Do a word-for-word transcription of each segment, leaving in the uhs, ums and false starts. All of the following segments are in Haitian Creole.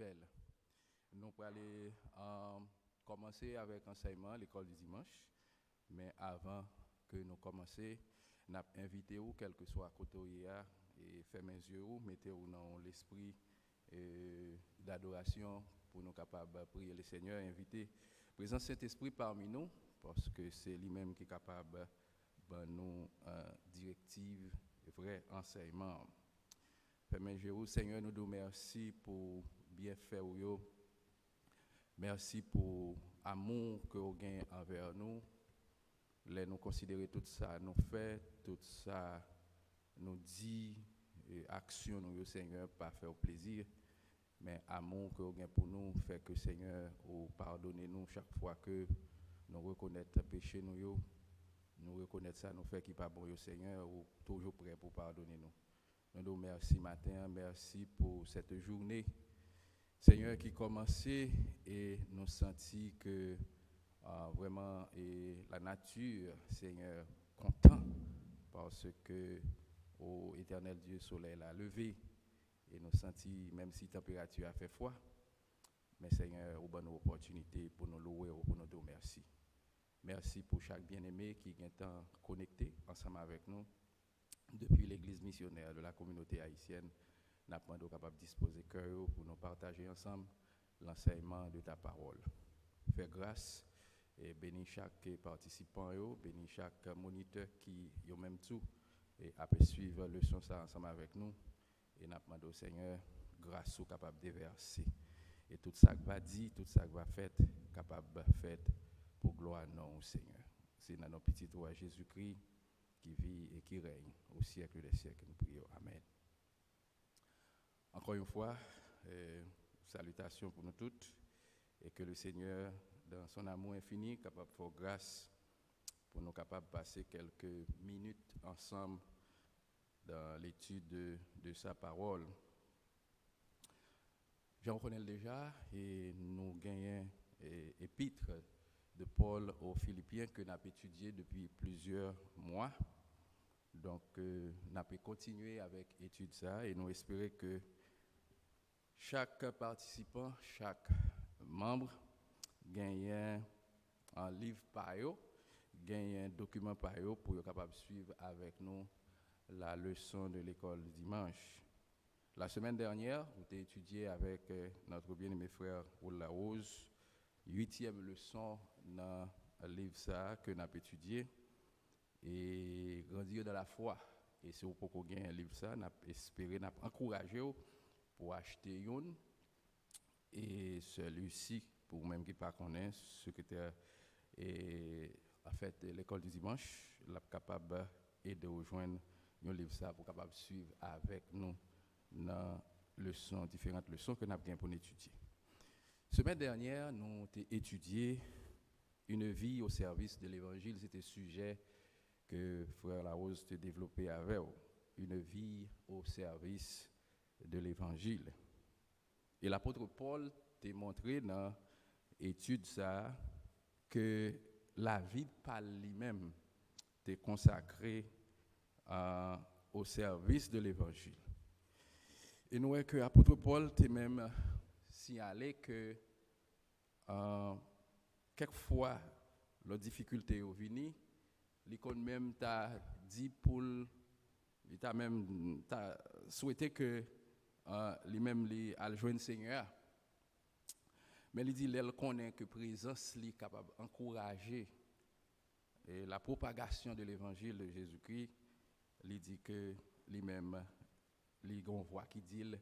L. Nou prale, euh, kòmanse avèk ansèyman lekòl di dimanch, men avan ke nou kòmanse, n ap envite w, kèlkeswa kote w ye a, e fèmen zye w, mete w nan yon lespri, e, dadorasyon pou nou kapab priye Lesenyè, envite prezans Sentespri pami nou, paske se li menm ki kapab ban nou, euh, direktiv vrè ansèyman an. Fèmen je w, Senyè, nou di w mèsi pou byenfè w yo. Mèsi pou amou ke w gen anvè nou. Lè nou konsidere tout sa nou fè, tout sa nou di, e aksyon nou yo, Senyè, pa fè w plezi. Men amou ke w gen pou nou fè ke, Senyè, ou padone nou chak fwa ke nou rekonèt peche nou yo, nou rekonèt sa nou fè ki pa bon yo, Senyè, ou toujou prè pou padone nou. Nou di w mèsi maten an, mèsi pou cette journée, Senyè, ki kòmanse, e nou santi ke, ah, vrèman, e la nature, Senyè, kontan paske, o Etènèl Dye, solèy la leve, e nou santi, menm si tanperati a fè fwa, men Senyè, ou ban nou opòtinite pou nou louwe w, pou nou di w mèsi. Mèsi pou chak byeneme ki gentan konekte ansanm avèk nou depi Legliz Misyonè de la Communauté Haïtienne. N ap mande w kapab dispoze kè yo pou nou pataje ansanm lansèyman de ta pawòl. Fè gras e beni chak patisipan yo, beni chak monitè ki yo menm tou e ap swiv leson sa ansanm avèk nou. E n ap mande w, Senyè, gras ou kapab devèse. E tout sa k va di, tout sa k va fèt, kapab fèt pou glwa non w, Senyè. Se nan non Pitit ou a Jezikri, ki viv e ki rèy au siècle des siècles, nou priye w. Amèn. Encore une fois, euh, salutations pour nous toutes et que le Seigneur, dans son amour infini, kapab fè w gras pou nou kapab pase kèlke minit ansanm dans l'étude de, de sa parole. Jan w konnen l deja, e nou genyen e, epître de Paul aux Philippiens ke n ap etidye depi plizyè mwa. Donk, euh, n ap kontinye avèk etid sa a e nou espere ke chak patisipan, chak manm genyen, euh, liv pa yo, genyen dokiman pa yo pou yo kapab swiv avèk nou la leçon de l'école dimanche. La semaine dernière, ou te etidye avèk, euh, notre bien-aimé frère Raoul Larose, uityèm leson nan liv sa a ke n ap etidye, e Grandir dans la foi. E si w poko gen liv sa, n ap espere, n ap ankouraje w pou w achte youn. E sè Lucy, pou ou menm ki pa konnen, sekretè, e, anfèt, lekòl di dimanch, l ap kapab ede w jwenn yon liv sa pou w kapab swiv avèk nou nan leson, diferan leson ke n ap gen pou n etidye. Semèn dènyè, nou te etidye Une vie au service de l'évangile, se te sijè ke frè Larose te devlope avè w. Une vie au service de l'évangile. E lapot Pòl te montre nan etid sa a ke lavi pa l li menm te konsakre a, au service de l'évangile. E nou wè ke apot Pòl te menm siyale ke, a, kèk fwa, lè difikilte yo vini, li konn menm ta di pou l, li ta menm ta swete ke, a, li menm li al jwenn Senyè a. Men li di lè l konnen ke prezans li kapab ankouraje, e, la propagation de l'évangile de Jésus-Christ, li di ke li menm, li gen yon vwa ki di l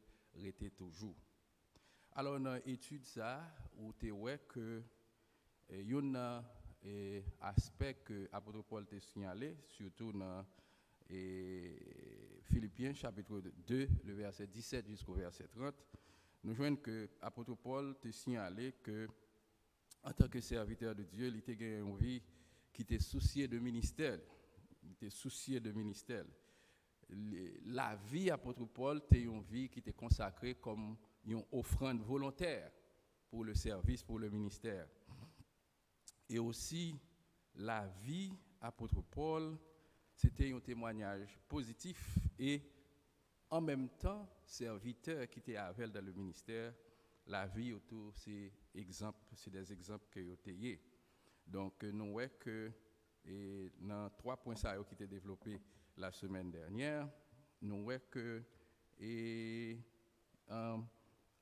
rete toujou. Alò, nan etid sa a, ou te wè ke, e, youn nan, e, aspè ke apot Pòl te siyale, sitou nan, e, Filipyen, chapit de, le vèsè disèt jisko vèsè trant, nou jwenn ke apot Pòl te siyale ke, antanke sèvitè de Dye, li te gen yon vi ki te sousye de ministè l. Li te sousye de ministè l. Li, lavi apot Pòl te yon vi ki te konsakre kòm yon ofrann volontè pour le service, pour le ministère. E osi, lavi apot Pòl, se te yon temwayaj pozitif e, an menm tan, sèvitè ki te avè l dans le ministère, lavi yo tou, se egzanp, se de egzanp ke yo te ye. Donk, nou wè ke e nan twa pwen sa yo ki te devlope la semèn dènyè, nou wè ke e, um,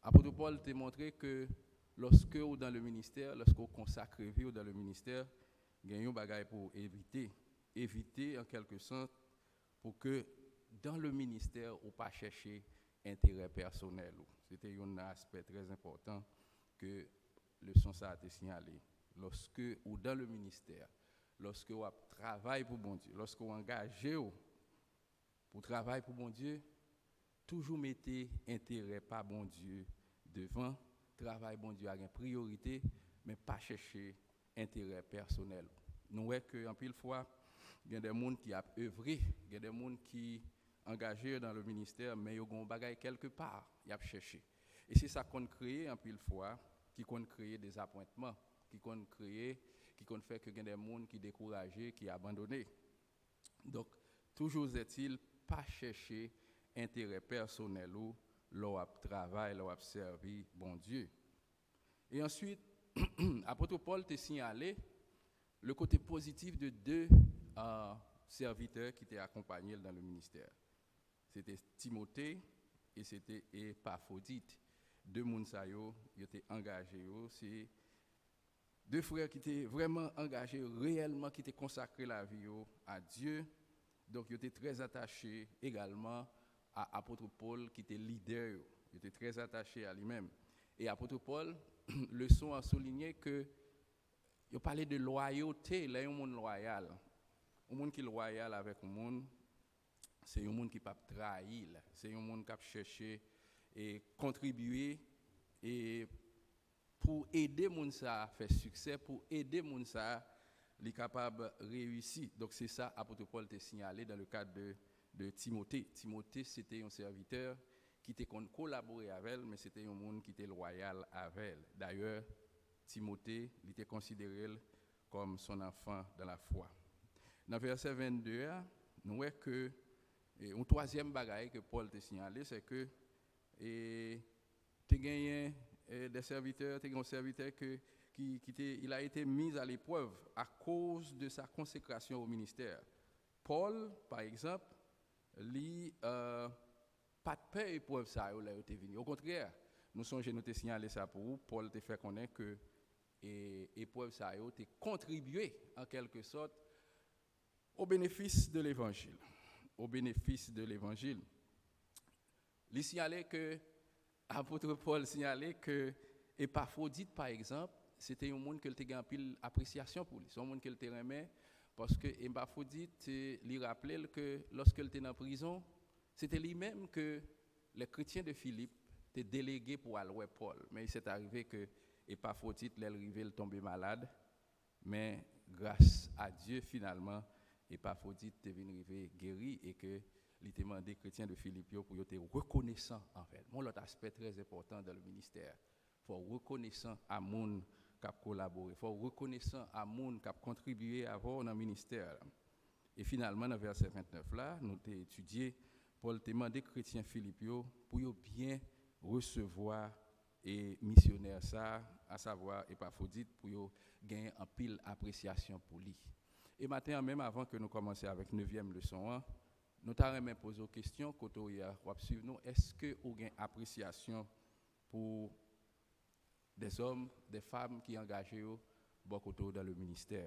apot Pòl te montre ke lòske ou dan le ministè, lòske ou konsakre vi ou dan le ministè, gen yon bagay pou ou evite. Evite, an kèlke sans, pou ke dan le ministè, ou pa chèche enterè pèsonèl ou. Se te youn nan aspè trè enpòtan ke leson sa a te siyale. Lòske ou dan le ministè, lòske w ap travay pou Bondye, lòske w angaje w pou travay pou Bondye, toujou mete enterè pa Bondye devan. Travay Bondye a gen priyorite, men pa chèche enterè pèsonèl. Nou wè ke anpil fwa, gen de moun ki ap evre, gen de moun ki angaje yo dan le ministè, men yo gen yon bagay kèlke pa y ap chèche. E se sa konn kreye anpil fwa, ki konn kreye dezapwentman, ki konn kreye, ki konn fè ke gen de moun ki dekouraje, ki abandone. Donk, toujou etil, pa chèche enterè pèsonèl ou lè w ap travay, lè w ap sèvi Bondye. E answit, apot Pòl te siyale le kote pozitif de de euh, sèvitè ki te akonpanye l dan le ministè. Se te Timote e se te Epafwodit. De moun sa yo, yo te angaje yo, se de frè ki te vrèman angaje reyèlman, ki te konsakre lavi yo a Dye. Donk, yo te trè atache egalman a apot Pòl ki te lidè yo. Yo te trè atache a li menm. E apot Pòl, leson an soulinye ke yo pale de lwayote, lè yon moun lwayal. Yon moun ki lwayal avèk yon moun, se yon moun ki p ap trayi l. Se yon moun k ap chèche e kontribye e pou ede moun sa a fè siksè, pou ede moun sa a li kapab reyisi. Donk, se sa apot Pòl te siyale dans le cadre de, de Timote. Timote, se te yon sèvitè ki te konn kolabore avè l, men se te yon moun ki te lwayal avè l. Dayè, Timote, li te konsidere l comme son enfant dans la foi. Nan vèsè vennde a, nou wè ke e, yon twazyèm bagay ke Pòl te siyale, se ke e, te genyen e, de sèvitè, te gen yon sèvitè ke, ki, ki te, il a été mis à l'épreuve à cause de sa consécration au ministère. Pòl, pa egzanp, li euh, pa t pè eprèv sa yo lè yo te vini. Okontrè, nou sonje nou te siyale sa pou ou, Pòl te fè konnen ke e, eprèv sa yo te kontribye, an kèlke sòt, au bénéfice de l'évangile. Au bénéfice de l'évangile. Li siyale ke, apot Pòl siyale ke Epafwodit, pa egzanp, se te yon moun ke l te gen anpil apresyasyon pou li. Se yon moun ke l te renmen, paske Epafwodit, eh, li raple l ke lòske l te nan prizon, se te li menm ke les chrétiens de Philippe te delege pou al wè Pòl. Men il s'est arrivé ke Epafwodit, lè l rive, l tonbe malad. Men gras a Dye, finalman, Epafwodit te vin rive geri e ke li te mande kretyen de Filip yo pou yo te rekonesan anvè l. Yon lòt aspè trè enpòtan dan le ministè. Fò w rekonesan a moun k ap kolabore. Fò w rekonesan a moun k ap kontribye avè w nan ministè a. E finalman, nan vèsè vennèf la, nou te etidye, Pòl te mande kretyen Filip yo pou yo byen resevwa e misyonè sa a, asavwa Epafwodit, pou yo genyen anpil apresyasyon pou li. E maten an menm, avan ke nou kòmanse avèk nevyèm leson an, nou ta renmen poze w kesyon, kote w ye a, w ap swiv nou, èske ou gen apresyasyon pou dèzòm, dèfanm ki angaje yo bò kote w dan le ministè?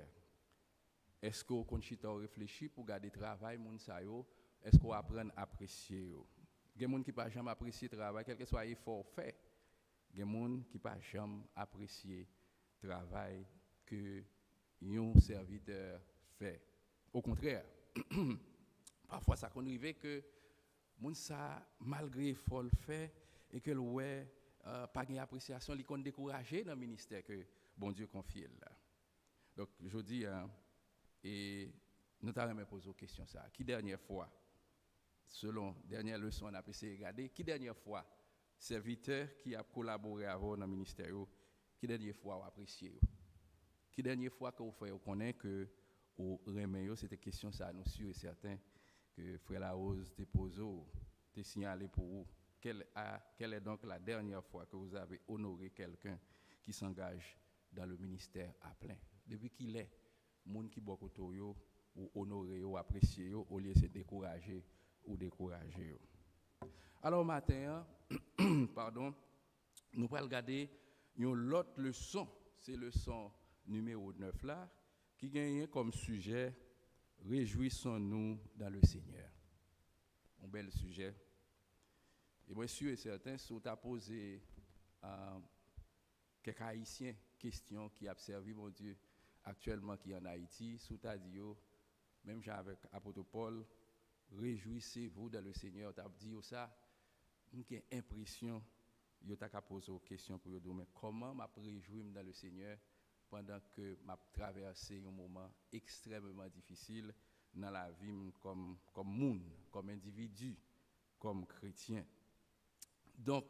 Èske w konn chita w reflechi pou gade travay moun sa yo? Èske w aprann apresye yo? Gen moun ki pa janm apresye travay, kèlkeswa efò w fè. Gen moun ki pa janm apresye travay ke yon sèvitè fè. Okontrè, pafwa sa konn rive ke moun sa, malgre efò l fè e ke l wè euh, pa gen apresyasyon, li konn dekouraje nan ministè ke Bondye konfye l la. Donk, jodi a, e nou ta renmen poze w kesyon sa a. Ki dènyè fwa, selon dènyè leson an n ap eseye gade, ki dènyè fwa sèvitè ki ap kolabore avè w nan ministè yo, ki dènyè fwa w apresye yo? Ki dènyè fwa ke w fè yo konnen ke ou renmen yo? Se te kesyon sa a, nou si e sèten ke frè Larose te poze w, te siyale pou ou. Quelle, a, quelle est donc la dernière fois que vous avez honoré quelqu'un qui s'engage dans le ministère à plein? Depi kilè moun ki bò kote w yo, ou onore yo, ou apresye yo, olye se dekouraje ou dekouraje yo? Alò, maten an, padon, nou pral gade yon lòt leson, se leson nimewo nèf la, ki genyen kòm sijè: Réjouissons-nous dans le Seigneur. Yon bèl sijè. E mwen si e sèten, si w ta poze, a, kèk Ayisyen kesyon ki ap sèvi Bondye aktyèlman, ki ann Ayiti, si w ta di yo, menm jan avèk apot Pòl, Réjouissez-vous dans le Seigneur, w t ap di yo sa, m gen enpresyon yo ta ka poze w kesyon pou yo di w, men kòman m ap rejwi m dans le Seigneur pandan ke m ap travèse yon moman ekstrèmeman difisil nan lavi m kòm, kòm moun, kòm endividi, kòm kretyen? Donk,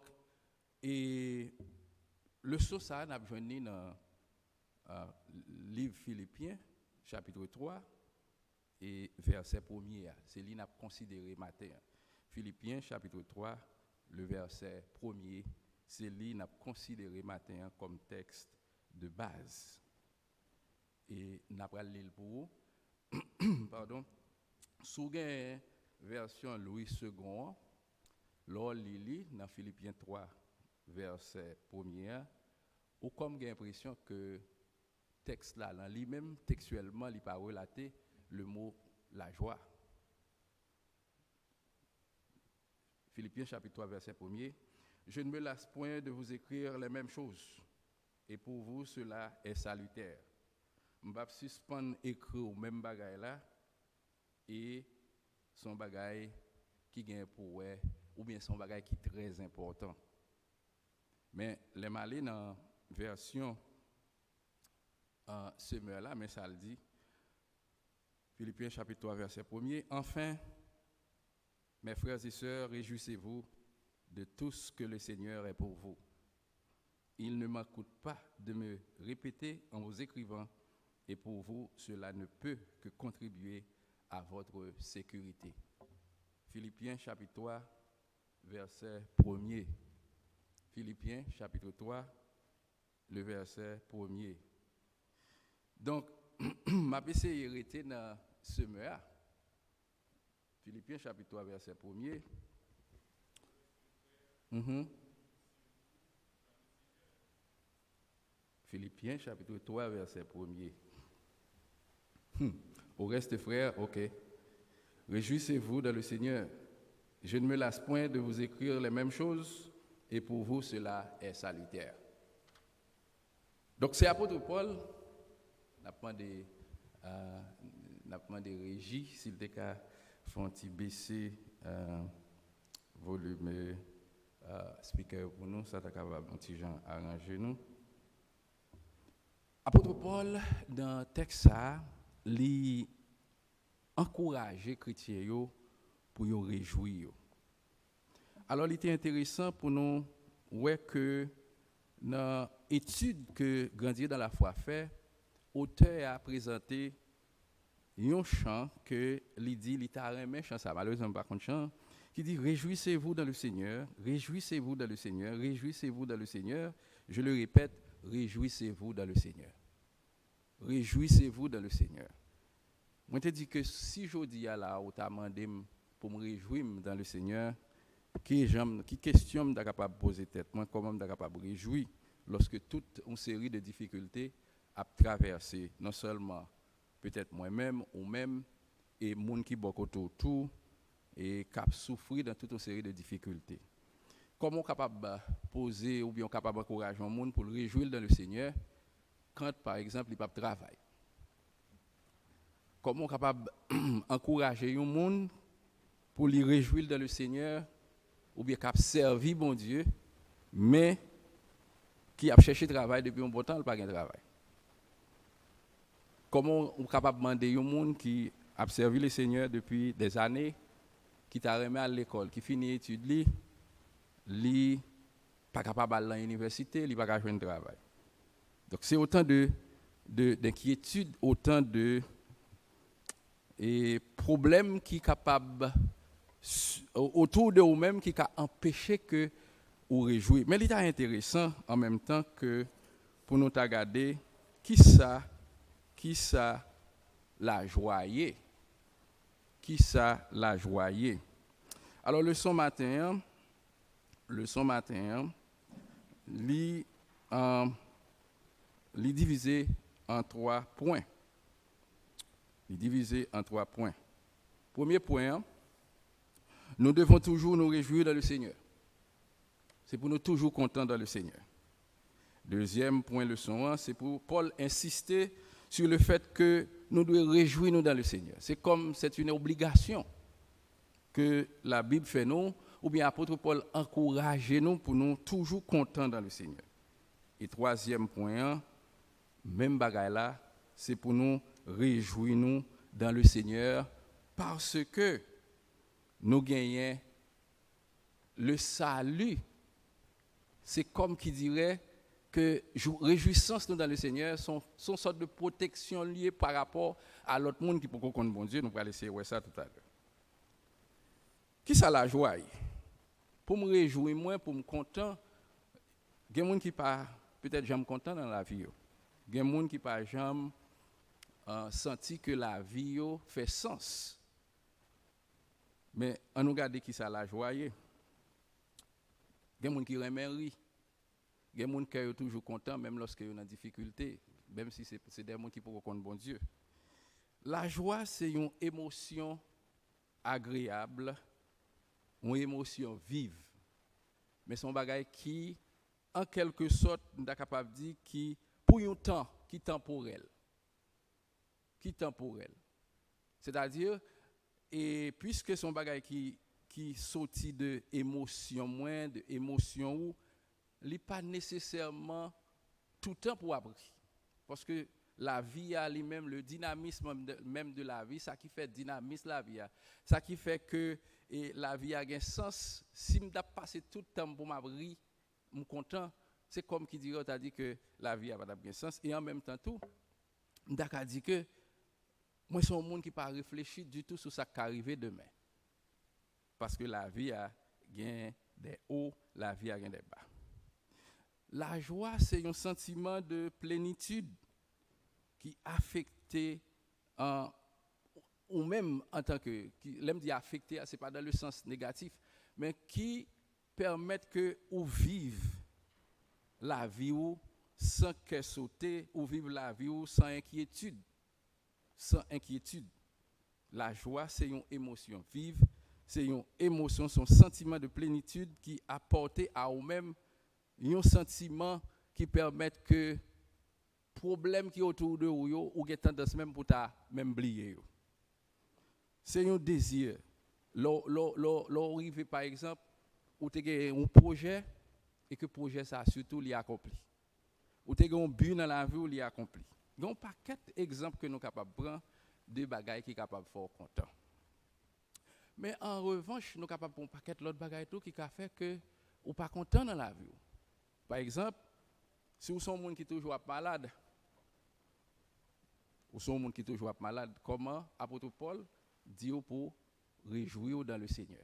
e leson sa a, n ap jwenn li nan, a, liv Filipyen, chapit twa, e vèsè premye a. Se li n ap konsidere maten an. Filipyen, chapit twa, le vèsè premye, se li n ap konsidere maten an kòm tèks de baz. E n ap pral li l pou ou. Padon. Si w gen vèsyon Louis Segond an, lè w li li nan Filipyen twa, vèsè premye a, ou kòm gen enpresyon ke tèks la, nan li menm, tekstyèlman, li pa relate le mo lajwa. Filipyen chapit twa, vèsè premye, Je ne me lasse point de vous écrire les mêmes choses, et pour vous cela est salutaire. M p ap sispann ekri w menm bagay la, e se yon bagay ki gen pou wè, oubyen se yon bagay ki trè enpòtan. Men, lè m ale nan vèsyon, a, Semeur la, men sa l di, Filipyen chapit twa, vèsè premye, Enfin, mes frères et sœurs, réjouissez-vous de tout ce que le Seigneur est pour vous. Il ne m'en coûte pas de me répéter en vous écrivant, et pour vous, cela ne peut que contribuer à votre sécurité. Filipyen chapit twa, vèsè premye. Filipyen chapit twa, le vèsè premye. Donk, m ap eseye rete nan Semeur a. Filipyen chapit twa, vèsè premye. Mhm. Filipyen chapit twa, vèsè premye. Hmm. Au reste, frères, ok. Réjouissez-vous dans le Seigneur. Je ne me lasse point de vous écrire les mêmes choses, et pour vous cela est salutaire. Donk, se apot Pòl, n ap mande, a, n ap mande reji, si l te ka fè yon ti bese, a, volim, a, speaker yo pou nou, sa ta kapab yon ti jan aranje nou. Apot Pòl, nan tèks sa a, li ankouraje kretyen yo pou yo rejwi yo. Alò, li te enteresan pou nou wè ke nan etid ke Grandir dans la foi fè, otè a prezante yon chan ke li di li ta renmen chan sa, malerezman m pa konn chan, ki di, Réjouissez-vous dans le Seigneur, réjouissez-vous dans le Seigneur, réjouissez-vous dans le Seigneur. Je le répète, réjouissez-vous dans le Seigneur. Réjouissez-vous dans le Seigneur. Mwen te di ke si jodi a la ou ta mande m pou m rejwi m dans le Seigneur, ki jan m, ki kesyon m ta kapab poze tèt mwen, kòman m ta kapab rejwi lòske tout yon seri de difikilte ap travèse non sèlman petèt mwen menm, ou menm, e moun ki bò kote w tou, e k ap soufri nan tout yon seri de difikilte. Kòman w kapab poze oubyen w kapab ankouraje yon moun pou l rejwi l dans le Seigneur quand, pa egzanp, li p ap travay? Kòman w kapab ankouraje yon moun pou li rejwi l dans le Seigneur, oubyen k ap sèvi Bondye, men ki ap chèche travay depi yon bon tan, l pa gen travay? Kòman w kapab mande yon moun ki ap sèvi le Seigneur depi dèzane, ki ta renmen al lekòl, ki fini etid li, li pa kapab al nan inivèsite, li pa ka jwenn travay? Donk, se otan de, de, denkyetid, otan de, e, pwoblèm ki kapab s- o- otou de ou menm ki ka anpeche ke ou rejwi. Men li ta enteresan an menm tan ke pou nou ta gade kisa, kisa lajwa ye. Kisa lajwa ye. Alò, leson maten an, leson maten an, li, euh, li divize an twa pwen. Li divize an twa pwen. Premye pwen an, nous devons toujours nous réjouir dans le Seigneur. Se pou nou toujou kontan dans le Seigneur. Dezyèm pwen leson an, se pou Pòl ensiste sur le fait que nou dwe rejwi nou dans le Seigneur. Se kòm c'est une obligation ke Labib fè nou, oubyen apot Pòl ankouraje nou pou nou toujou kontan dans le Seigneur. E twazyèm pwen an, menm bagay la, se pou nou rejwi nou dans le Seigneur, paske nou genyen le salut. Se kòm ki dirè ke jou- rejwisans nou dans le Seigneur, se yon, se yon sòt de pwoteksyon li ye pa rapò a lòt moun ki poko konn Bondye. Nou pral eseye wè sa toutalè. Kisa lajwa ye? Pou m rejwi mwen, pou m kontan, gen moun ki pa petèt janm kontan nan lavi yo. Gen moun ki pa janm, euh, santi ke lavi yo fè sans. Men ann nou gade kisa lajwa ye. Gen moun ki renmen ri. Gen moun kè yo toujou kontan, menm lòske yo nan difikilte, menm si se, se de moun ki poko konn Bondye. Lajwa se yon emosyon agreyab, yon emosyon viv. Men se yon bagay ki, an kèlke sòt, m ta kapab di, ki, pou yon tan, ki tanporèl. Ki tanporèl. Sètadi, e piske se yon bagay ki, ki soti de emosyon mwen, de emosyon ou, li pa nesesèman toutan pou w ap ri. Paske lavi a li menm, le dynamisme de, menm de lavi, sa ki fè dinamis lavi a, sa ki fè ke, e, lavi a gen sans, si m t ap pase tout tan m pou m ap ri, m kontan, se kòm ki dirè w ta di ke lavi a pa t ap gen sans. E an menm tan tou, m ta ka di ke mwen se yon moun ki pa reflechi ditou sou sa k ka rive demen. Paske lavi a gen de o, lavi a gen de ba. Lajwa se yon santiman de plenitid ki afekte an, ou menm antanke, ki, lè m di afekte a, se pa dans le sens négatif, men ki pèmèt ke ou viv lavi ou san kè sote, ou viv lavi ou san enkyetid. San enkyetid. Lajwa se yon emosyon viv, se yon emosyon, se yon santiman de plenitid ki apòte a ou menm yon santiman ki pèmèt ke pwoblèm ki otou de ou yo, ou gen tandans menm pou ta menm bliye yo. Se yon dezi. Lè w, lè w, lè w, lè w rive, pa egzanp, ou te gen yon pwojè, e ke pwojè sa a sitou li akonpli. Ou te gen yon bi nan lavi w, li akonpli. Gen yon pakèt egzanp ke nou kapab pran de bagay ki kapab fè w kontan. Men an revanch, nou kapab pran yon pakèt lòt bagay tou ki ka fè ke ou pa kontan nan lavi w. Pa egzanp, si w se yon moun ki toujou ap malad, ou se yon moun ki toujou ap malad, kòman apot Pòl di w pou rejwi w dans le Seigneur?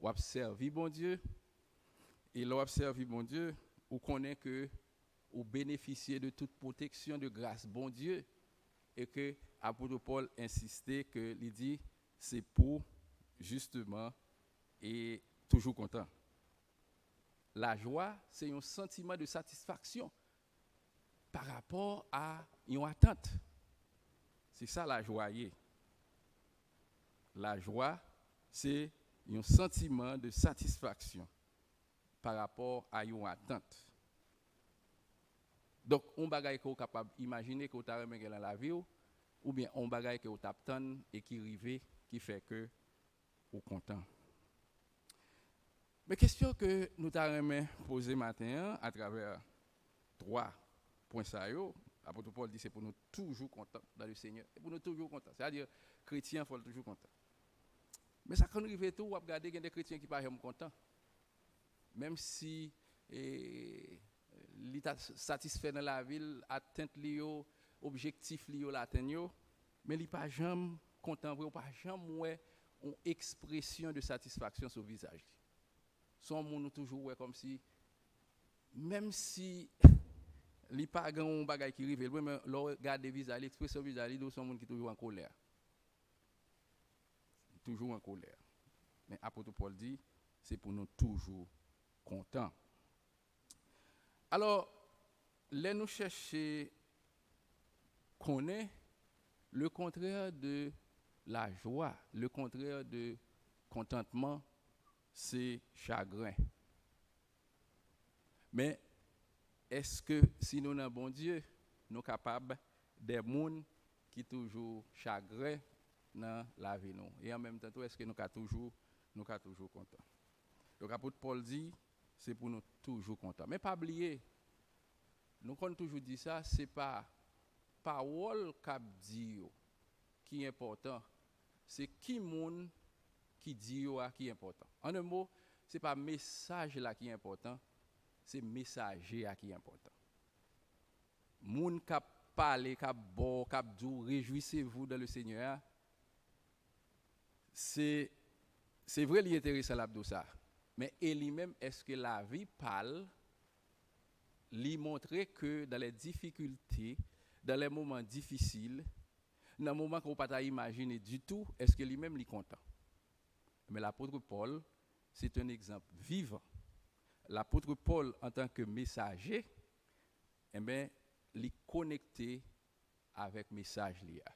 W ap sèvi Bondye, e lè w ap sèvi Bondye, ou konnen ke ou benefisye de tout pwoteksyon de gras Bondye, e ke apot Pòl ensiste ke li di se pou, jisteman, e toujou kontan. Lajwa se yon santiman de satisfaksyon pa rapò a yon atant. Se sa lajwa ye. Lajwa se yon santiman de satisfaksyon pa rapò a yon atant. Donk, yon bagay ke w kapab imajine ke w ta renmen gen nan lavi w, oubyen yon bagay ke w t ap tann e ki rive, ki fè ke ou kontan. Men kesyon ke nou ta renmen poze maten an, atravè twa pwen sa yo, apot Pòl di se pou nou toujou kontan dans le Seigneur. Se pou nou toujou kontan. Sètadi, kretyen an fò l toujou kontan. Men sa konn rive tou, w ap gade gen de kretyen ki pa janm kontan. Menm si, e, li ta satisfè nan lavi l, atant li yo, objektif li yo, l atenn yo, men li pa janm kontan vre, ou pa janm wè yon ekspresyon de satisfaksyon sou vizaj li. Se yon moun ou toujou wè kòmsi, menm si li pa gen yon bagay ki rive l vre, men lè w gade vizaj li, ekspresyon vizaj li, li di w se yon moun ki toujou an kolè. Toujou an kolè. Men apot Pòl di, se pou nou toujou kontan. Alò, lè nou chèche konnen, le contraire de la joie, le contraire de contentement, se chagren. Men, èske si nou nan Bondye, nou kapab de moun ki toujou chagren nan lavi nou? E an menm tan tou, èske nou ka toujou, nou ka toujou kontan? Donk, apot Pòl di, se pou nou toujou kontan. Men pa bliye, nou konn toujou di sa, se pa pawòl k ap di yo ki enpòtan, se ki moun ki di yo a ki enpòtan. An en mo, se pa mesaj la ki enpòtan, se mesaje a ki enpòtan. Moun k ap pale, k ap ba w, k ap di w, rejwisez-vous dans le Seigneur a, se, se vre li enteresan l ap di w sa. Men e li menm, èske lavi pa l, li montre ke dans les difficultés, dans les moments difficiles, nan moman ke w pa ta imajine ditou, èske li menm li kontan? Men lapot Pòl, se yon egzanp vivan. Lapot Pòl, antanke mesaje, enben, li konekte avèk mesaj li a.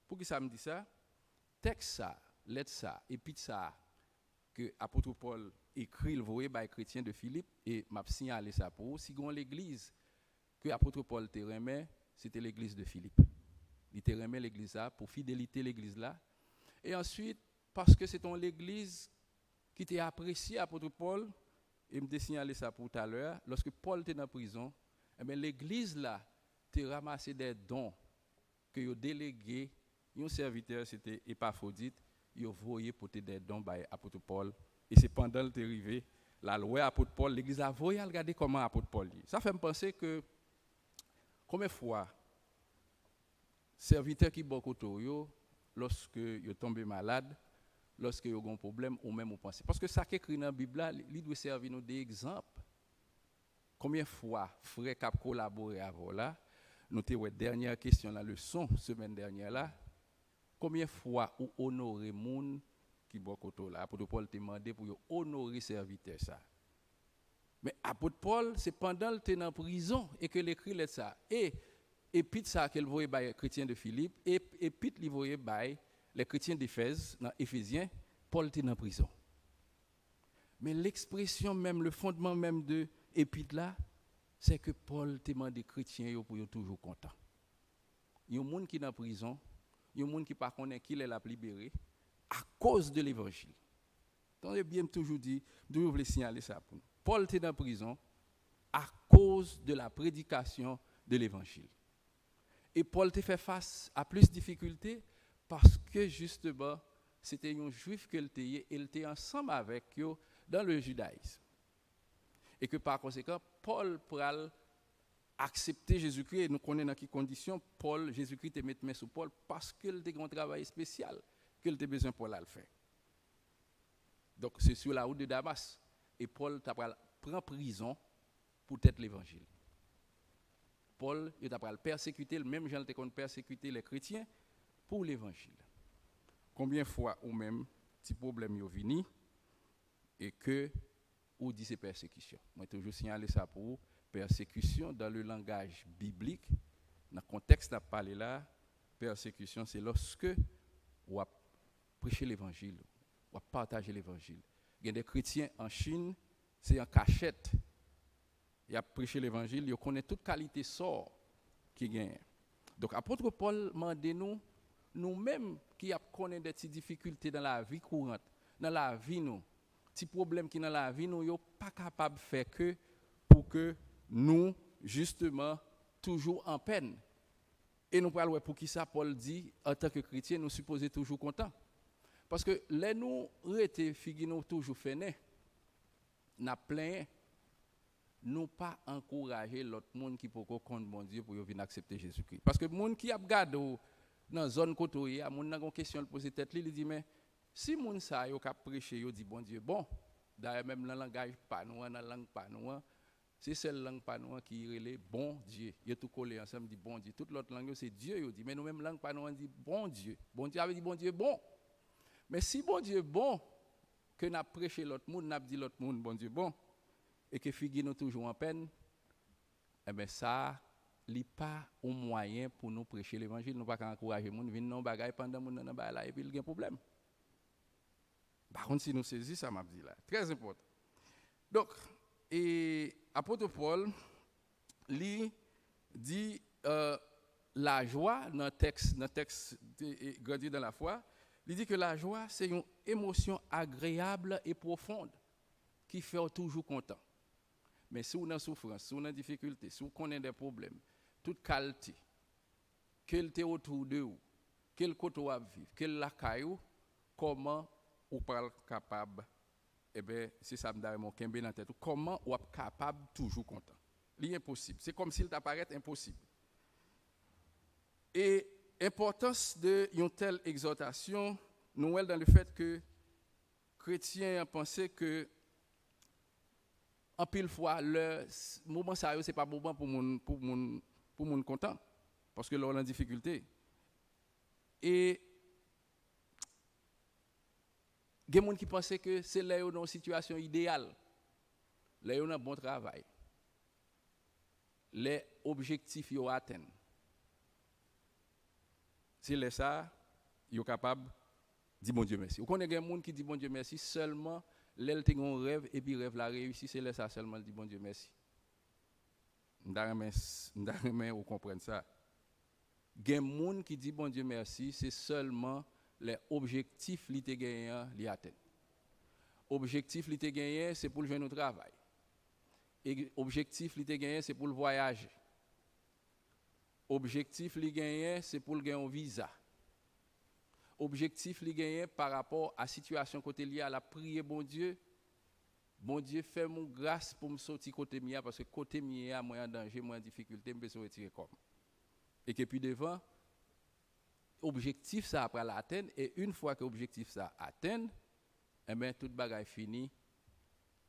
Poukisa m di sa? Tèks sa, lèt sa, epit sa, ke apot Pòl ekri, l voye bay kretyen de Filip, e m ap siyale sa pou ou, si gen yon legliz ke apot Pòl te renmen, se te legliz de Filip. Li te renmen legliz la pou fidelite legliz la. E answit, paske se te yon legliz ki te apresye apot Pòl, e m te siyale sa pou w talè a, lòske Pòl te nan prizon, enben, legliz la te ranmase de don ke yo delege yon sèvitè, se te Epafwodit, yo voye pote de don bay apot Pòl. E se pandan l te rive la, l wè apot Pòl, legliz la voye al gade kòman apot Pòl ye. Sa fè m panse ke konbyen fwa sèvitè ki bò kote w yo, lòske yo tonbe malad, lòske yo gen yon pwoblèm, ou menm ou panse. Paske sa k ekri nan Bib la, li, li dwe sèvi nou de egzanp. Konbyen fwa frè k ap kolabore avè w la, nou te wè dènyè kesyon nan leson semèn dènyè la, konbyen fwa ou onore moun ki bò kote w la? Apot Pòl te mande pou yo onore sèvitè sa. Men apot Pòl, se pandan l te nan prizon e ke l ekri lèt sa. E epit sa ke l voye bay kretyen de Filip, e epit li voye bay lè kretyen Defèz nan Efezyen, Pòl te nan prizon. Men lekspresyon menm, le fondman menm de epit la, se ke Pòl te mande kretyen yo pou yo toujou kontan. Yon moun ki nan prizon, yon moun ki pa konnen kilè l ap libere, akoz de levanjil. Tande byen, m toujou di, m toujou vle siyale sa pou nou. Pòl te nan prizon akoz de la prédication de l'évangile. E Pòl te fè fas a plis difikilte paske, jisteman, se te yon Jwif ke l te ye e l te ansanm avèk yo dans le judaïsme. E ke, pa konsekan, Pòl pral aksepte Jezikri, e nou konnen nan ki kondisyon Pòl, Jezikri te met men sou Pòl, paske l te gen yon travay espesyal ke l te bezwen Pòl al fè. Donk, se sur la route de Damas. E Pòl ta pral pran prizon poutèt levanjil. Pòl, yo ta pral pèsekite l, menm jan l te konn pèsekite lè kretyen pou levanjil. Konbyen fwa ou menm, ti pwoblèm yo vini, e ke ou di se pèsekisyon? Mwen toujou siyale sa pou ou, pèsekisyon, dans le langage biblique, nan kontèks n ap pale la, pèsekisyon, se lòske w ap preche levanjil, w ap pataje levanjil. Gen de kretyen an Chin, se an kachèt y ap preche levanjil, yo konnen tout kalite sò ki genyen. Donk, apot Pòl mande nou, nou menm ki ap konnen de ti difikilte nan lavi kourant, nan lavi nou, ti pwoblèm ki nan lavi nou yo pa kapab fè ke pou ke nou, jisteman, toujou an pèn. E nou pral wè poukisa Pòl di, antanke kretyen, nou sipoze toujou kontan. Paske lè nou rete figi nou toujou fennen, n ap plenyen, nou pa ankouraje lòt moun ki poko konn Bondye pou yo vin aksepte Jezikri. Paske moun ki ap gade w nan zòn kote w ye a, moun nan gen yon kesyon l poze tèt li, li di, men, Si moun sa yo k ap preche, yo di Bondye bon, dayè menm nan langaj pa nou an, nan lang pa nou an, se sèl lang pa nou an ki rele Bondye. Yo tou kole ansanm, di Bondye. Tout lòt lang yo se Dye yo di, men nou menm lang pa nou an di Bondye. Bondye, sa vle di Bondye bon. Men si Bondye bon, ke n ap preche lòt moun, n ap di lòt moun Bondye bon, e ke figi nou toujou an pèn, enben sa, li pa yon mwayen pou nou preche levanjil. Nou pa ka ankouraje moun vin nan yon bagay pandan moun nan nan bagay la epi l gen pwoblèm. M pa konn si nou sezi sa m ap di la. Trè enpòtan. Donk, e, apot Pòl, li di, euh, lajwa nan tèks, nan tèks de, e, Grandir dans la foi, li di ke lajwa se yon emosyon agreyab e pwofon ki fè w toujou kontan. Men si w nan soufrans, si w nan difikilte, si w konnen de pwoblèm, tout kalte, ke l te otou de ou, ke l kote w ap viv, ke l lakay ou, kòman ou pral kapab, enben, se sa m ta renmen w kenbe nan tèt ou, kòman w ap kapab toujou kontan? Li enposib. Se kòmsi l ta parèt enposib. E enpòtans de yon tèl egzòtasyon, nou wè l dan le fèt ke kretyen an panse ke anpil fwa, lè s-, moman sa yo, se pa moman pou moun, pou moun, pou moun kontan. Paske lè w nan difikilte. E gen moun ki panse ke se lè yo nan yon sitiyasyon ideyal, lè yo nan bon travay, lè objektif yo atenn, se lè sa a, yo kapab di Bondye mèsi. Ou konnen gen moun ki di Bondye mèsi sèlman lè l te gen yon rèv epi rèv la reyisi, se lè sa a sèlman l di Bondye mèsi. M ta renmen, s-, m ta renmen ou konprann sa. Gen moun ki di Bondye mèsi, se sèlman lè objektif li te genyen an, li atenn. Objektif li te genyen, se pou l jwenn yon travay. E objektif li te genyen, se pou l vwayaje. Objektif li genyen, se pou l gen yon viza. Objektif li genyen pa rapò a sitiyasyon kote l ye a, l ap priye Bondye. Bondye, fè m yon gras pou m soti kote m ye a, paske kote m ye a, mwen an danje, mwen an difikilte, m bezwen retire kò m. E ke pi devan, objektif sa a pral atenn, e yon fwa ke objektif sa a atenn, enben, tout bagay fini,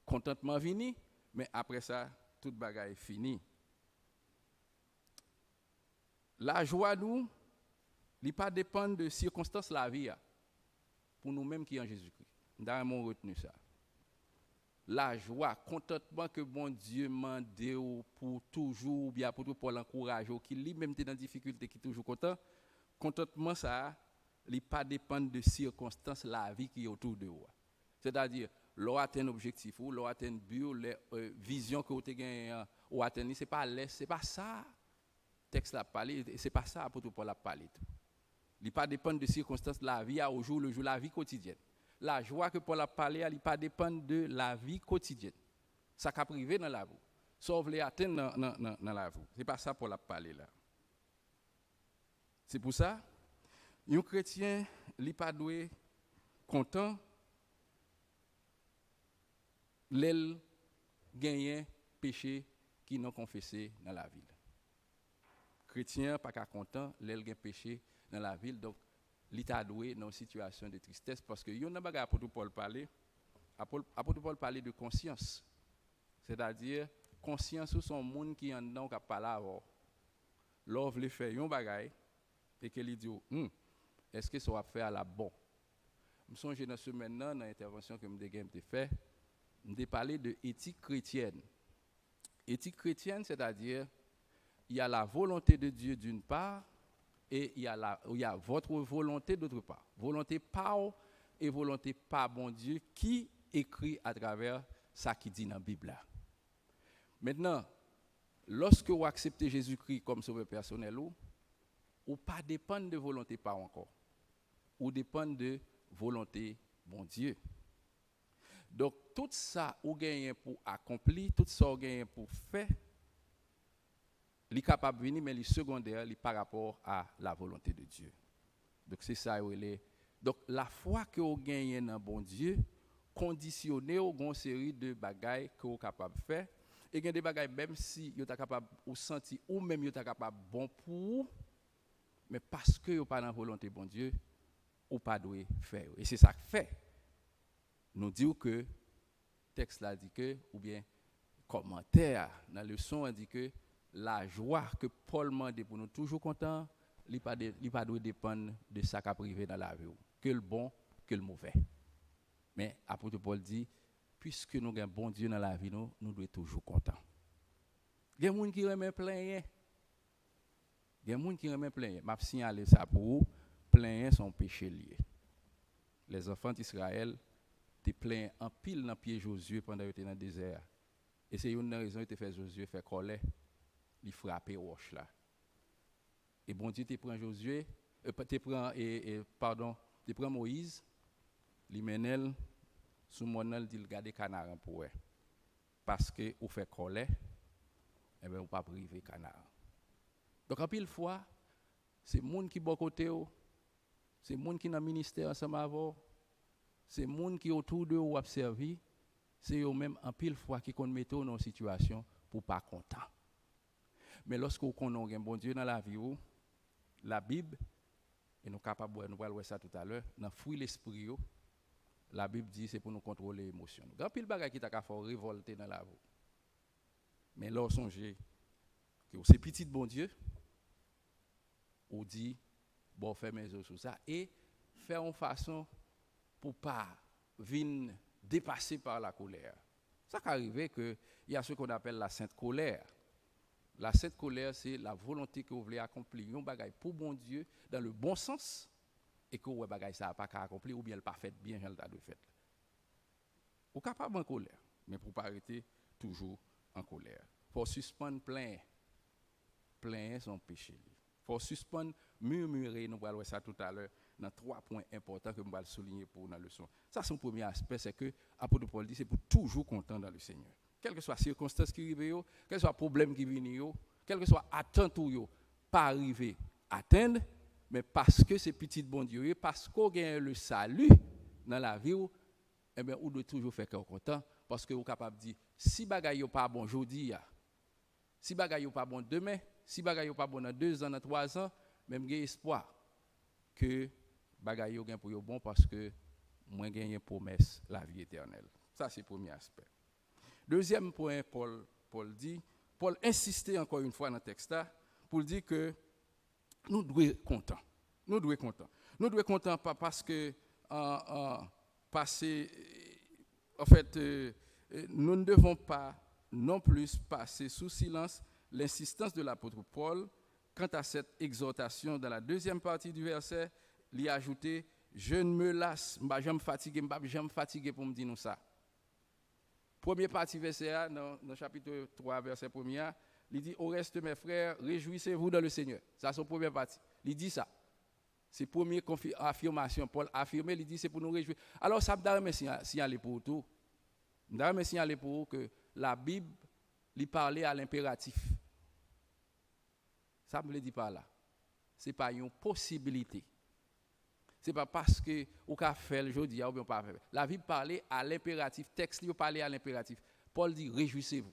kontantman vini, men apre sa, tout bagay fini. Lajwa nou, li pa depann de sikonstans lavi a, pou nou menm ki an Jezikri. M ta renmen w retni sa. Lajwa, kontantman ke Bondye mande w pou toujou, oubyen apot Pòl ankouraje w, ki li menm te nan difikilte, ki toujou kontan, kontantman sa a, li pa depann de sikonstans lavi ki otou de ou a. Sètadi, lè w atenn objektif ou, lè w atenn bi w, lè, euh, vizyon ke w te genyen an, ou atenn li, se pa lè, se pa sa tèks la ap pale, e se pa sa apot Pòl ap pale tou. Li pa depann de sikonstans lavi a, au jour le jour, lavi kotidyèn. Lajwa ke Pòl ap pale a, li pa depann de lavi kotidyèn. Sa k ap rive nan lavi w. Sa w vle atenn nan, nan, nan, nan lavi w. Se pa sa Pòl ap pale la. Se pou sa, yon kretyen, li pa dwe kontan lè l genyen peche ki non konfese nan lavi l. Kretyen an pa ka kontan lè l gen peche nan lavi l. Donk, li ta dwe nan yon sitiyasyon de tristès, paske youn nan bagay apot Pòl pale, apot, apot Pòl pale de konsyans. Sètadi, konsyans ou se yon moun ki anndan w k ap pale avè w. Lè w vle fè yon bagay, e ke li di w, hmm, èske sa w ap fè a l ap bon? M sonje nan semèn nan, nan entèvansyon ke m te gen, m te fè, m te pale de etik kretyèn. Etik kretyèn, sètadi, il y a la volonté de Dieu d'une part, et il y a la, il y a votre volonté d'autre part. Volonte pa w e volonte pa Bondye ki ekri atravè sa ki di nan Bib la. Mentnan, lòske w aksepte Jezikri kòm Sovè pèsonèl ou, ou pa depann de volonte pa w ankò. Ou depann de volonte Bondye. Donk, tout sa ou genyen pou akonpli, tout sa ou genyen pou fè, li kapab vini, men li segondè, li pa rapò a la volonte de Dye. Donk, se sa yo rele. Donk, lafwa ke w genyen nan Bondye kondisyone w gon seri de bagay ke w kapab fè. E gen de bagay, menm si yo ta kapab, ou santi ou menm yo ta kapab bon pou ou, men paske yo pa nan volonte Bondye, ou pa dwe fè yo. E se sa k fè nou di w ke tèks la di ke, oubyen kòmantè a nan leson an di ke lajwa ke Pòl mande pou nou toujou kontan, li pa, de, li pa dwe depann de sa k ap rive nan lavi w, ke l bon, ke l movè. Men apot Pòl di, piske nou gen Bondye nan lavi nou, nou dwe toujou kontan. Gen moun ki renmen plenyen. Gen moun ki renmen plenyen. M ap siyale sa pou ou, plenyen se yon peche li ye. Lèzanfan Izrayèl te plenyen anpil nan pye Jozye pandan yo te nan dezè a. E se youn nan rezon yo te fè Jozye fè kòlè, li frape wòch la. E Bondye te pran Jozye, e, te pran, e, e, padon, te pran Moyiz, li mennen l sou mòn nan, li di l, "Gade Kanaran pou wè. Paske ou fè kòlè, enben, ou p ap rive Kanaran." Donk, anpil fwa, se moun ki bò kote w, se moun ki nan ministè ansanm avè w, se moun ki otou de ou w ap sèvi, se yo menm anpil fwa ki konn mete w nan yon sitiyasyon pou w pa kontan. Men lòske w konnen w gen Bondye nan lavi w, Labib, e nou kapab wè, nou pral wè sa toutalè, nan fwi lespri yo, Labib di se pou nou kontwole emosyon nou. Gen anpil bagay ki ta ka fè w revòlte nan lavi w. Men lè w sonje ke w se pitit Bondye, ou di, bon, fèmen zo sou sa e fè yon fason pou pa vin depase pa la kolè. Sa ka rive ke y a ce qu'on appelle la sainte colère. La sainte colère, se la volonte ke w vle akonpli yon bagay pou Bondye dan le bon sans e ke w wè bagay sa a pa ka akonpli oubyen l pa fèt byen jan l ta dwe fèt. Ou kapab an kolè, men pou w pa rete toujou an kolè. Fò w sispann plenyen. Plenyen se yon peche li. Fò w sispann mimire, nou pral wè sa toutalè nan twa pwen enpòtan ke m pral souliye pou ou nan leson. Sa se yon premye aspè, se ke apot Pòl di se pou toujou kontan dan le Senyè. Kèlkeswa sikonstans ki rive yo, kèlkeswa pwoblèm ki vini yo, kèlkeswa atant ou yo pa rive atenn, men paske se pitit Bondye ou ye, paske w genyen le sali nan lavi w, enben, ou dwe toujou fè kè w kontan, paske ou kapab di, si bagay yo pa bon jodi a, si bagay yo pa bon demen, si bagay yo pa bon nan de zan, nan twa zan, men m gen espwa ke bagay yo gen pou yo bon, paske mwen genyen pwomès lavi etènèl. Sa se premye aspè. Dezyèm pwen Pòl, Pòl di, Pòl ensiste ankò yon fwa nan tèks la pou l di ke nou dwe kontan. Nou dwe kontan. Nou dwe kontan pa paske, euh, euh, pase, euh, en fait, euh, euh, nous ne devons pas non plus passer sous silence l'insistance de l'apôtre Paul quant à cette exhortation dans la deuxième partie du verset, li ajoute, je ne me lasse, m pa janm fatige, m p ap janm fatige pou m di nou sa. Premye pati vèsè a, nan, nan chapit twa, vèsè premye a, li di, au reste, mes frères, réjouissez-vous dans le Seigneur. Sa se premye pati. Li di sa. Se premye konfi-, afimasyon. Pòl afime, li di se pou nou rejwi. Alò, sa m ta renmen siya-, siyale pou ou tou. M ta renmen siyale pou ou ke Labib, li pale a lenperatif. Sa m vle di pa la, se pa yon posibilite. Se pa paske ou ka fè l jodi a oubyen ou pa fè l. Labib pale a lenperatif, tèks li yo pale a lenperatif. Pòl di, réjouissez-vous.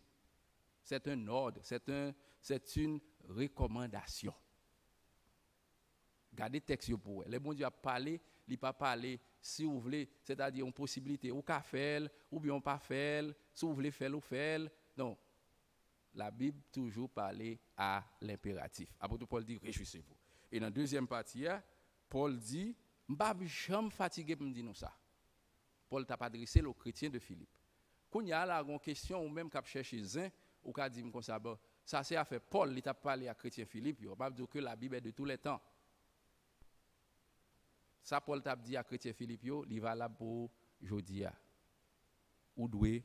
C'est un ordre, c'est un, c'est une recommandation. Gade tèks yo pou wè. Lè Bondye ap pale, li pa pale si ou vle, sètadi yon posibilite. Ou ka fè l, oubyen ou pa fè l, si ou vle fè l, ou fè l. Non. Labib toujou pale a lenperatif. Apot Pòl di, réjouissez-vous. E nan dezyèm pati a, Pòl di, m p ap janm fatige pou m di nou sa. Pòl t ap adrese l o kretyen de Filip. Kounye a la, gon kesyon ou menm k ap chèche zen, ou ka di m konsa, bon, sa se afè Pòl, li t ap pale a kretyen Filip yo. M ap di w ke Labib est de tous les temps. Sa Pòl t ap di a kretyen Filip yo, li valab pou ou jodi a. Ou dwe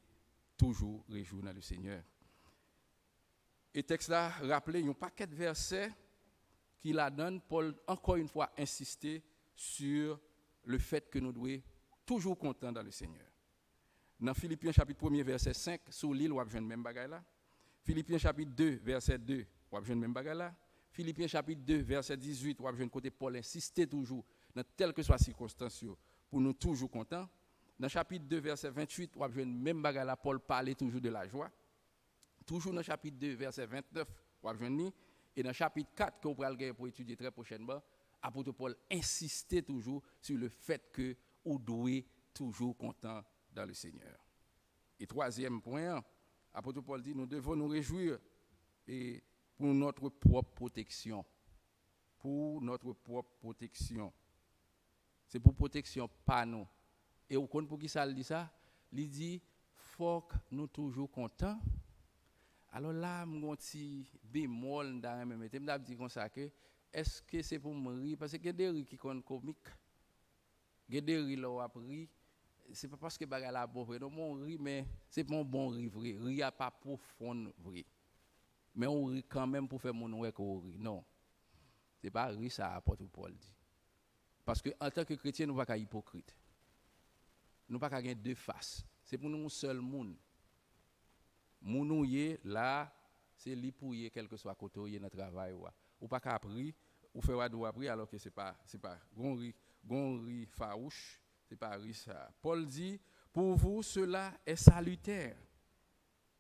toujou rejwi nan le Senyè. E tèks la raple yon pakèt vèsè ki ladan l Pòl ankò yon fwa ensiste sur le fait que nou dwe toujou kontan dan le Senyè. Nan Filipyen chapit premye vèsè senk, si w li l, w ap jwenn menm bagay la. Filipyen chapit de vèsè de, w ap jwenn menm bagay la. Filipyen chapit de vèsè dizuit, w ap jwenn kote Pòl ensiste toujou nan kèlkeswa sikonstans yo pou nou toujou kontan. Nan chapit de vèsè venntuit, w ap jwenn menm bagay la, Pòl pale toujou de lajwa. Toujou nan chapit de vèsè ventnèf, w ap jwenn li. E nan chapit kat ke w pral gen pou etidye trè pwochènman, apot Pòl ensiste toujou sur le fait que ou dwe toujou kontan dans le Seigneur. E twazyèm pwen an, apot Pòl di, nous devons nous réjouir et pour notre propre protection. Pour notre propre protection. Se pou pwoteksyon pa nou. E ou konn pou ki sa l di sa? Li di, fòk nou toujou kontan. Alò la, m gon ti bemòl m ta renmen mete. M t ap di konsa ke, èske se pou m ri? Paske gen de ri ki konn komik. Gen de ri lè w ap ri, se pa paske bagay la bon vre non, men w ri, men se pa yon bon ri vre. Ri a pa pwofon vre. Men w ri kanmenm pou fè moun wè ke w ri. Non. Se pa ri sa apot Pòl di. Paske antanke kretyen, nou pa ka ipokrit. Nou pa ka gen de fas. Se pou nou yon sèl moun. Moun ou ye la, se li pou w ye, kèlkeswa kote w ye nan travay ou a. Ou pa ka ap ri, ou fè w a di w ap ri, alòske se pa, se pa, gon ri, gon ri fawouch, se pa ri sa. Pòl di, pour vous, cela est salutaire.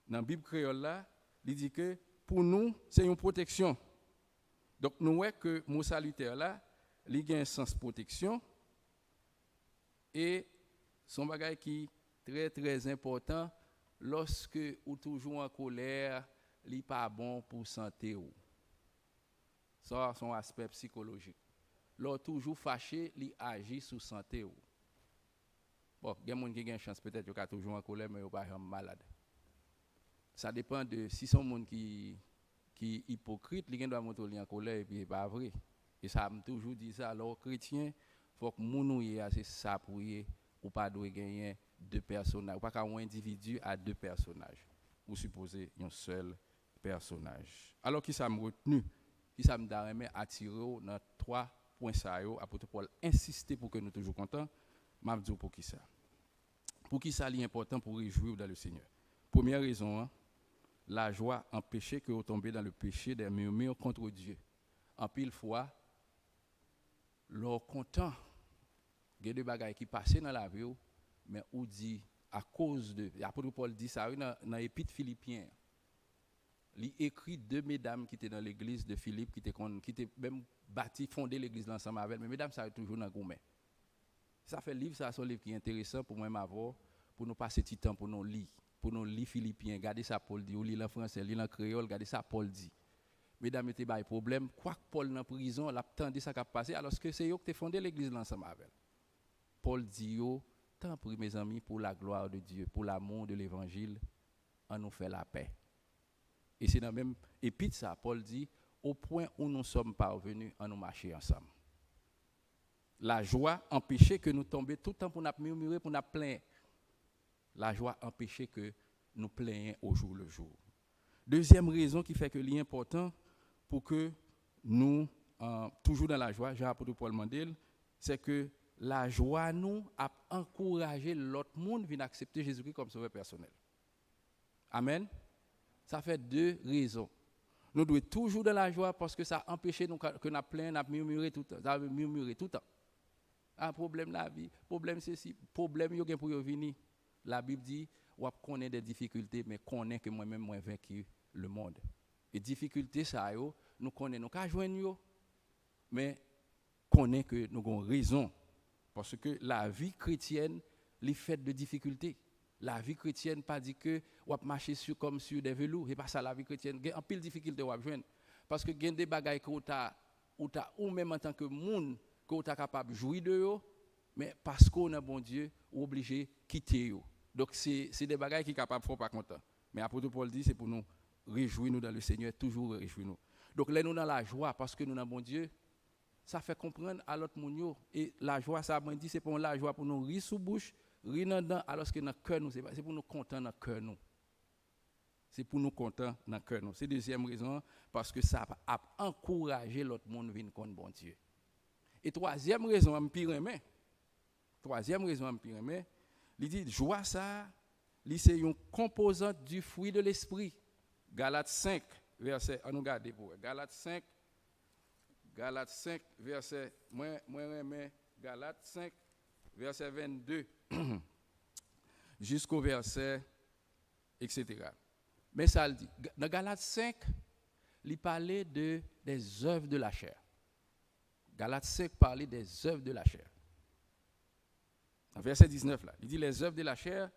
Nan Bib kreyòl la, li di ke pou nou, se yon pwoteksyon. Donk, nou wè ke mo salutère la, li gen sans pwoteksyon, e se yon bagay ki trè, trè enpòtan. Lòske ou toujou an kolè, li pa bon pou sante w. Sa, se yon aspè sikolojik. Lè w toujou fache, li aji sou sante w. Bon, gen moun ki gen chans, petèt, yo ka toujou an kolè, men yo pa janm malad. Sa depann de si se yon moun ki, ki ipokrit, li gen dwa montre w li an kolè, epi e pa vre. E sa, m toujou di sa, lè w kretyen, fòk moun ou ye a, se sa pou w ye. Ou pa dwe genyen de pèsonaj. Ou pa ka yon endividi a de pèsonaj. Ou sipoze yon sèl pèsonaj. Alò, ki sa m retni? Ki sa m ta renmen atire w nan twa pwen sa yo? Apot Pòl ensiste pou ke nou toujou kontan. M ap di w poukisa. Poukisa li enpòtan pou rejwi w dans le Seigneur? Premyè rezon an, la joie empêche que vous tombiez dans le péché des murmures contre Dieu. Anpil fwa, lè w kontan, gen de bagay ki pase nan lavi w, men ou di, akoz de, apot Pòl di sa, wi, nan, nan epit Filipyen an. Li ekri de medam ki te nan legliz de Filip, ki te konn, ki te menm bati, fonde legliz la ansanm avè l, men medam sa yo toujou nan goumen. Sa fè liv sa, se yon liv ki enteresan pou mwen, m avè w, pou nou pase ti tan pou nou li, pou nou li Filipyen. Gade sa Pòl di, ou li l an fransè, li l an kreyòl, gade sa Pòl di. Medam yo te bay pwoblèm, kwak Pòl nan prizon, l ap tande sa k ap pase, alòske se yo ki te fonde legliz la ansanm avè l. Pòl di yo, tanpri, mezanmi, pour la gloire de Dieu, pour l'amour de l'évangile, ann nou fè lapè. E se nan menm epit sa, Pòl di, au point où nous sommes parvenus, ann nou mache ansanm. La joie empêche que nous tombions tout tan pou n ap mimire, pou n ap plenyen. La joie empêche que nous plenyions au jour le jour. Dezyèm rezon ki fè ke li enpòtan pou ke nou, euh, toujou nan lajwa, jan apot Pòl mande l, se ke lajwa nou ap ankouraje lòt moun vin aksepte Jezikri kòm sovè pèsonèl. Amèn. Sa fè de rezon. Nou dwe toujou nan lajwa paske sa anpeche nou ka, ke n ap plenyen, n ap mimire toutan. Sa vle mimire toutan. Ah, pwoblèm lavi, pwoblèm sesi, pwoblèm yo gen pou yo vini. Labib di, w ap konnen de difikilte, men konnen ke mwen menm, mwen venki lemonn. E difikilte sa yo, nou konnen nou ka jwenn yo, men konnen ke nou gon rezon. Paske lavi kretyèn, li fèt de difikilte. Lavi kretyèn pa di ke w ap mache sur, comme sur des velours. Se pa sa lavi kretyèn. Gen anpil difikilte w ap jwenn. Paske gen de bagay ke w ta, ou ta, ou menm antanke moun, ke w ta kapab jwi de yo, men paske w nan Bondye, ou oblije kite yo. Donk, se, se de bagay ki kapab fè w pa kontan. Men apot Pòl di, se pou nou rejwi nou dans le Seigneur, toujou rejwi nou. Donk, lè nou nan lajwa, paske nou nan Bondye, sa fè konprann a lòt moun yo. E lajwa sa, mwen di, se pa yon lajwa pou nou ri sou bouch, ri nan dan, alòske nan kè nou, se pa, se pou nou kontan nan kè nou. Se pou nou kontan nan kè nou. Se dezyèm rezon an, paske sa ap ankouraje lòt moun vin konn Bondye. E twazyèm rezon an, m pi renmen, twazyèm rezon an, m pi renmen, li di, jwa sa a, li se yon konpozant du fruit de l'esprit. Galat senk, vèsè, ann nou gade pou wè. Galat senk, Galat senk, vèsè, mwen, mwen renmen Galat senk, vèsè vennde, jisko vèsè, etsetera. Men sa l di, Ga-, nan Galat senk, li pale de, des œuvres de la chair. Galat senk pale des œuvres de la chair. Nan vèsè diznèf la, li di, les œuvres de la chair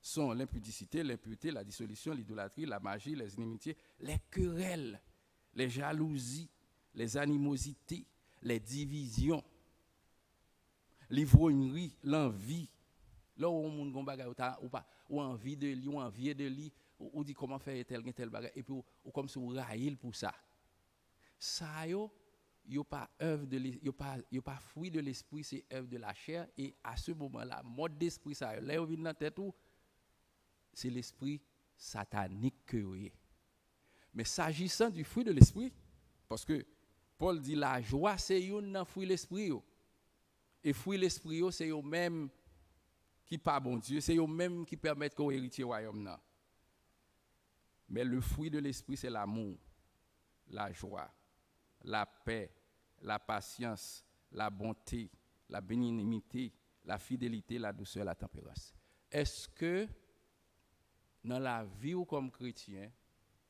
sont l'impudicité, l'impureté, la dissolution, l'idolâtrie, la magie, les inimitiés, les querelles, les jalousies, les animosités, les divisions, l'ivrognerie, l'envie. Lè w wè yon moun gon bagay ou ta ou pa ou anvi de li, ou anvye de li, ou, ou di kòman fè entèl gen tèl bagay, epi ou, ou kòmsi ou rayi l pou sa. Sa yo, yo pa œuvre de l'es- yo pa yo pa fruit de l'esprit, c'est œuvre de la chair. Et à ce moment-là, mode d'esprit sa yo, lè yo vin nan tèt ou, c'est l'esprit satanique que yo ye. Men s'agissant du fruit de l'esprit, paske Pòl di lajwa se youn nan fwi lespri yo. E fwi lespri yo se yo menm ki pa Bondye, se yo menm ki pèmèt ke w eritye wayòm nan. Men le fruit de l'esprit, c'est l'amour, la joie, la paix, la patience, la bonté, la bénignité, la fidélité, la douceur, la tempérance. Èske nan lavi w kòm kretyen,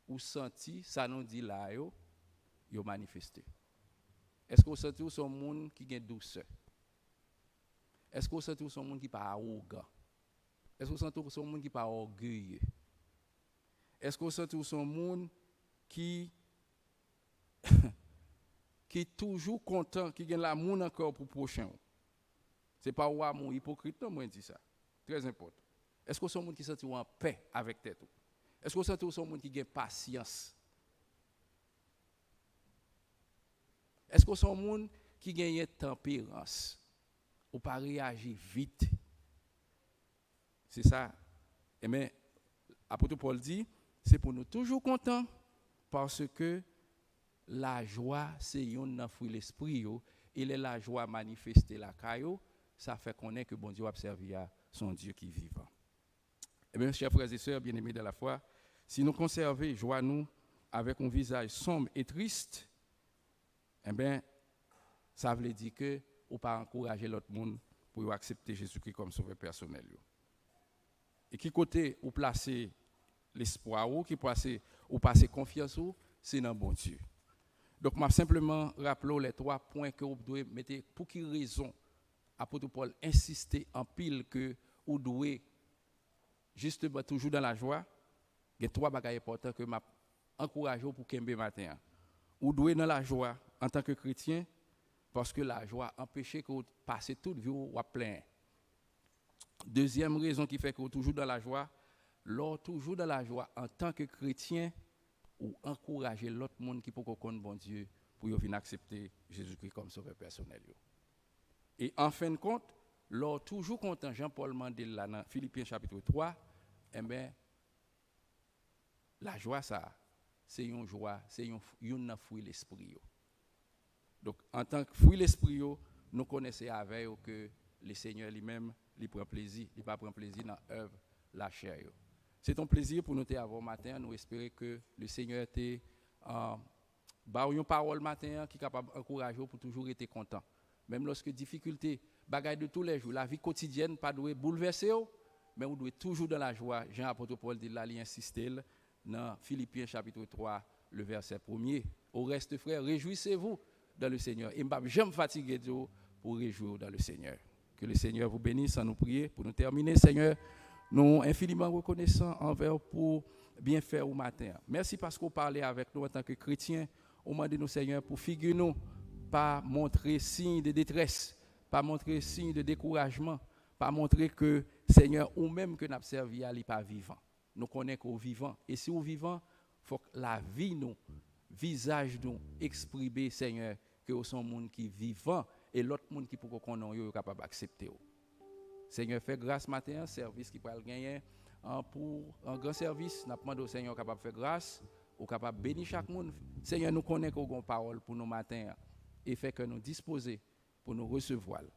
ou santi sa nou di la yo, yo manifeste? Èske w santi w se yon moun ki gen dousè? Èske w santi w se yon moun ki pa awogan? Èske w santi w se yon moun ki pa ògeye? Èske w santi w se yon moun ki ki toujou kontan, ki gen lamou nan kè w pou pwochen w? Se pa w amour ipokrit non mwen di sa. Trè enpòtan. Èske w se yon moun ki santi w anpè avèk tèt ou? Èske w santi w se yon moun ki gen pasyans? Èske w se yon moun ki genyen tanperans? Ou pa reyaji vit? Se sa. Ebyen, apot Pòl di, se pou nou toujou kontan, paske lajwa se youn nan fwi lespri yo, e lè lajwa manifeste lakay ou, sa fè konnen ke Bondye w ap sèvi a se yon Dye ki vivan. Ebyen, chè frè e sè byeneme dan lafwa, si nou konsève jwa nou avèk yon vizaj sonb e tris, ebyen, sa vle di ke ou pa ankouraje lòt moun pou yo aksepte Jezikri kòm Sovè pèsonèl yo. E ki kote ou plase lespwa ou, ki plase ou pase konfyans ou, se nan Bondye. Donk, m ap senpleman raple w lè twa pwen ke ou dwe mete, pou ki rezon apot Pòl ensiste anpil ke ou dwe, jisteman, toujou nan lajwa. Gen twa bagay enpòtan ke m ap ankouraje w pou kenbe maten an. Ou dwe nan lajwa antanke kretyen, paske lajwa anpeche ke w pase tout vi w w ap plenyen. Dezyèm rezon ki fè ke w toujou nan lajwa, lè w toujou nan lajwa antanke kretyen, ou ankouraje lòt moun ki poko konn Bondye pou yo vin aksepte Jezikri kòm Sovè pèsonèl yo. E an fen de kont, lè w toujou kontan, jan Pòl mande l la nan Filipyen chapit twa, enben, lajwa sa a, se yon jwa, se yon, youn nan fwi lespri yo. Donk, antanke fwi lespri yo, nou konnen se avè yo ke Lesenyè li menm, li pran plezi, li pa pran plezi nan èv lachè yo. Se te yon plezi pou nou te avè w maten an. Nou espere ke Lesenyè te, ah, ba w yon pawòl maten an ki kapab ankouraje w pou toujou rete kontan. Menm lòske difikilte, bagay de toulèjou, lavi kotidyèn pa dwe boulvèse w, men ou dwe toujou dan lajwa, jan apot Pòl di l la, li ensiste l nan Filipyen chapit twa, le vèsè premye. Au reste, frères, réjouissez-vous dans le Seigneur. E m p ap janm fatige di w pou w rejwi w dans le Seigneur. Que le Seigneur vous bénisse. An nou priye pou nou tèmine. Senyè, nou enfiniman rekonesan anvè w pou byenfè ou maten an. Mèsi paske w pale avèk nou antanke kretyen. Ou mande nou, Senyè, pou figi nou pa montre siy de detrès, pa montre siy de dekourajman, pa montre ke, Senyè, ou menm ke n ap sèvi a, li pa vivan. Nou konnen ke w vivan. E si w vivan, fòk lavi nou, vizaj nou eksprime, Senyè, ke w se yon moun ki vivan e lòt moun ki poko konnen w yo, yo kapab aksepte w. Senyè, fè gras maten an, sèvis ki pral genyen an pou an gran sèvis. N ap mande w, Senyè, w kapab fè gras, ou kapab beni chak moun. Senyè, nou konnen ke w gen yon pawòl pou nou maten an e fè kè nou dispoze pou nou resevwa l.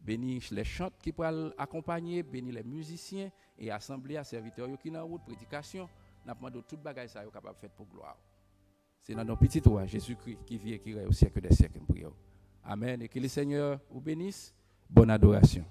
Beni les chantes ki pral akonpanye, beni les musiciens e asanble a, sèvitè yo ki nan wout, predikasyon. N ap mande w tout bagay sa yo kapab fèt pou glwa w. Se nan non Pitit ou a, Jezikri, ki viv e ki rèy au siècle des siècles, m priye w. Amèn. E ke le Senyè ou benis. Bòn adorasyon.